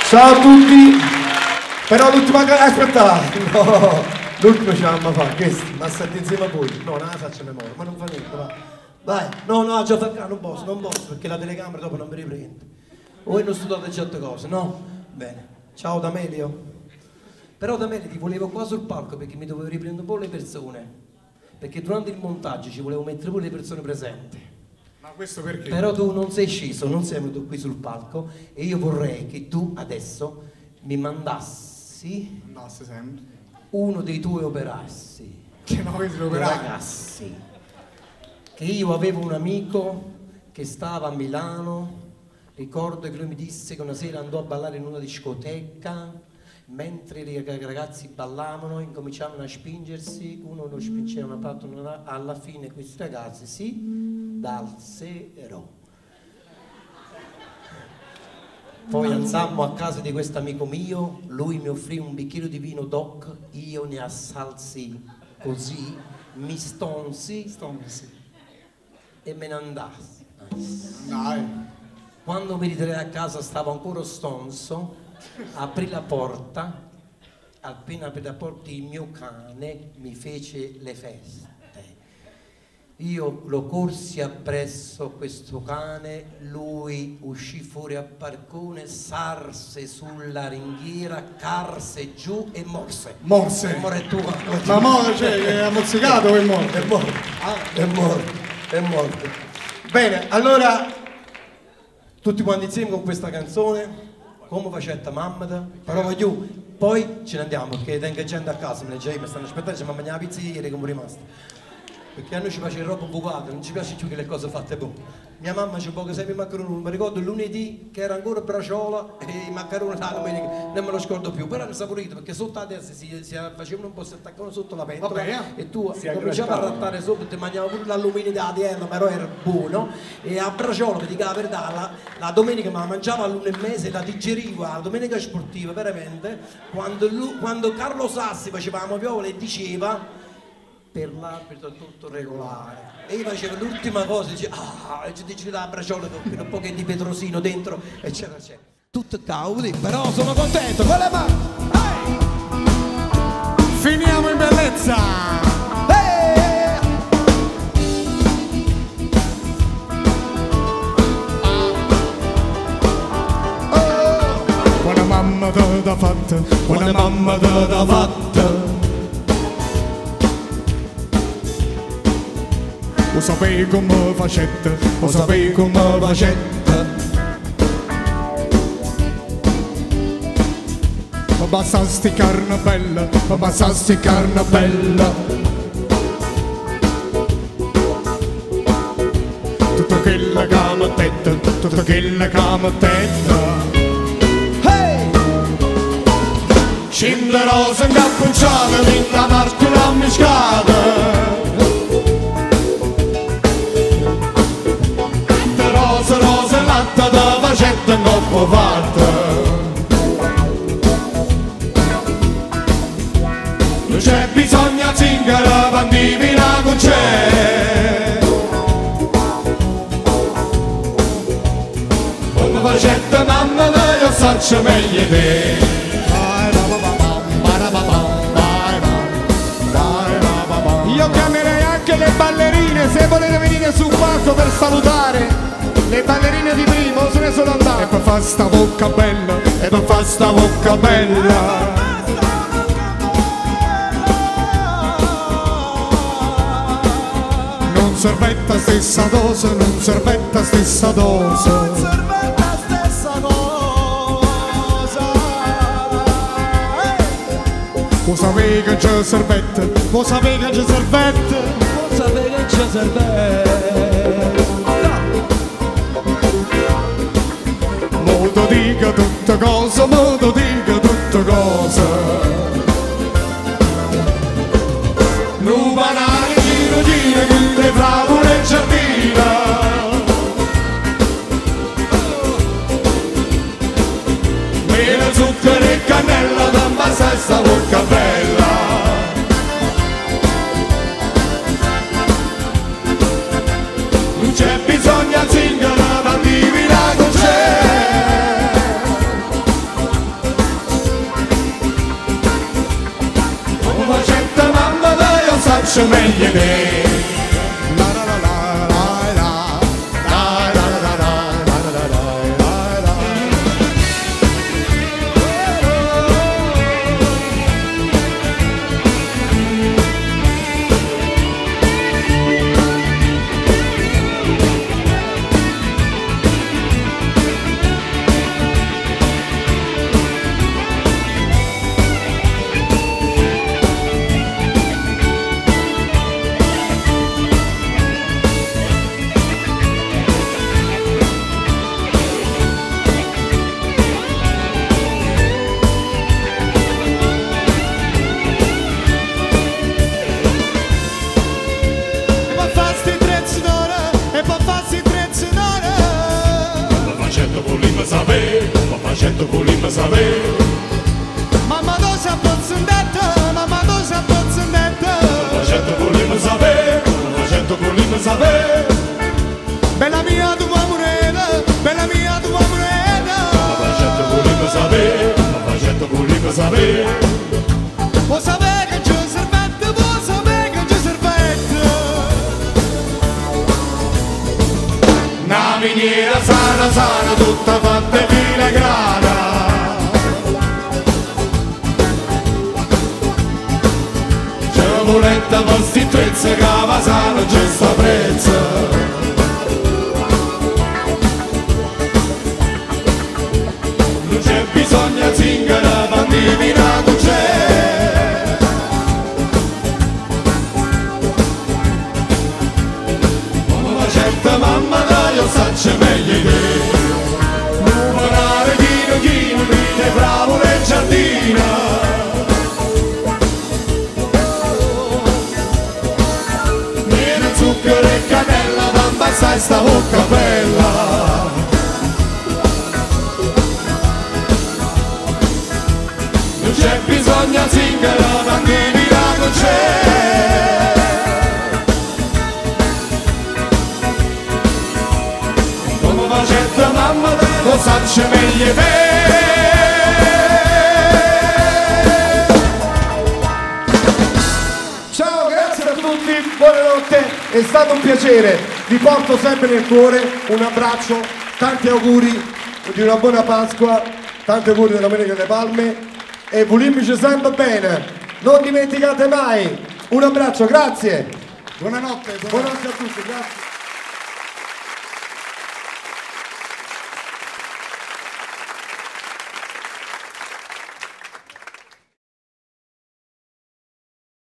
Ciao a tutti. Però l'ultima cosa. Aspetta! No, l'ultima ce l'abbiamo fatta, questa, ma state insieme a voi. No, non la faccio a memoria, ma non fa niente, va. Vai, no, no, già fa, non posso, non posso, perché la telecamera dopo non mi riprende. Voi non studiate certe cose, no? Bene. Ciao D'Amelio. Però D'Amelio ti volevo qua sul palco perché mi dovevo riprendere un po' le persone. Perché durante il montaggio ci volevo mettere pure le persone presenti. Ma questo perché? Però tu non sei sceso, non sei venuto qui sul palco e io vorrei che tu adesso mi mandassi Andasse sempre. uno dei tuoi operassi. Che no, che l'operai. Ragazzi, che io avevo un amico che stava a Milano, ricordo che lui mi disse che una sera andò a ballare in una discoteca, mentre i ragazzi ballavano incominciavano a spingersi, uno lo spingeva una parte, uno una, alla fine questi ragazzi si dalsero. Poi alzammo a casa di questo amico mio, lui mi offrì un bicchiere di vino DOC, io ne assalsi così, mi stonsi Stonsi. e me ne andassi. Dai. Quando mi ritirai a casa stavo ancora stonso, aprì la porta, appena aprì la porta il mio cane mi fece le feste. Io lo corsi appresso questo cane, lui uscì fuori al balcone, sarse sulla ringhiera, carse giù e morse. Morse. E morre tu. Ma mo, cioè, ha mozzicato quel morto. È morto, è morto, è morto. Bene, allora tutti quanti insieme con questa canzone, come facetta mamma, però voglio, poi ce ne andiamo perché tengo gente a casa, me ne già mi stanno aspettando, ci mangiamo la pizza ieri come è rimasta. Perché a noi ci piace il roba bucata, non ci piace più che le cose fatte buone. Mia mamma ci poco sempre i maccheroni, mi ricordo il lunedì che era ancora braciola e i maccheroni la domenica, non me lo scordo più, però era saporito perché sotto la testa si facevano un po', si attaccavano sotto la pentola Vabbè, e tu Si cominciavi a aggrappavano. rattare sopra, ti mangiavo pure l'alluminio della terra, però era buono. E a braciola, vi dico la verità, la domenica me la mangiavo all'1:30 e la digerivo, la domenica sportiva veramente, quando Carlo Sassi faceva la moviola e diceva per l'arbitro tutto regolare. E io facevo l'ultima cosa, dice, ah, e ci dice la braciola con un po' di petrosino dentro, eccetera, eccetera. Tutto caudi, però sono contento, con le mani! Hey! Finiamo in bellezza! Hey! Oh! Buona mamma te da fatta, buona mamma te da fatta. Lo sapevi come facette, lo sapevi come facette. Ma basta sti carne bella, ma basta sti carne bella. Tutto quello che mi tetta, tutto quello che mi tetta. Hey! Scende rosa incappucciata, vinta marcula miscata. Rosa, rosa, latta da facetta in coppa fatta. Non c'è bisogno zingara, bandivina con c'è. Come facetta mamma, io saccio meglio te. Io chiamerei anche le ballerine, se volete venire sul palco per salutare. Le ballerine di primo se ne sono andate. E per fa sta bocca bella, e per fa sta bocca bella. Non servetta stessa dose, non servetta stessa dose. Non servetta stessa cosa. Lo sapevi che c'è servetta, lo sapevi che c'è servetta. Lo sapevi che c'è servetta. Modo dica tutte cose, modo dica tutte cose. Nu banane giro giro che le fragole e giardina. Mela, zucchero e cannella, da bassa sta bocca bella. Non c'è bisogno zingara, ma divina con c'è. saccio meglio te. La la la la la la. La la la la la la la la la. E pa' fa sti trezze d'oro, e pa' fa sti trezze d'oro. Ma facendo volimmo sapere, ma facendo volimmo sapere. Mamma tu sei appozzendetta, mamma tu sei appozzendetta. Ma facendo volimmo sapere, ma facendo volimmo sapere. Bella mia tu vuoi morire, bella mia tu vuoi morire. Ma facendo volimmo sapere, ma facendo volimmo sapere. Vuoi sapere che c'è servette, vuoi sapere che c'è servette. Una miniera sana sana tutta fatta di filigrana. C'è voletta per sti trezze che vasano c'è sta prezza. Non c'è bisogno zingara, ma divina c'è. Come facetta mamma dai, io saccio meglio te. Numerare chino chino, vite bravo nel giardino. Viene zucchero e cannella, bamba sai sta bocca bella. Non c'è bisogno zingara, ma divina non c'è. Come facetta mamma lo saccio meglio te. Ciao, grazie a tutti, buonanotte, è stato un piacere, vi porto sempre nel cuore, un abbraccio, tanti auguri di una buona Pasqua, tanti auguri della Domenica delle Palme e volimmici sempre bene, non dimenticate mai, un abbraccio, grazie. Buonanotte, buonanotte. Buonanotte a tutti, grazie.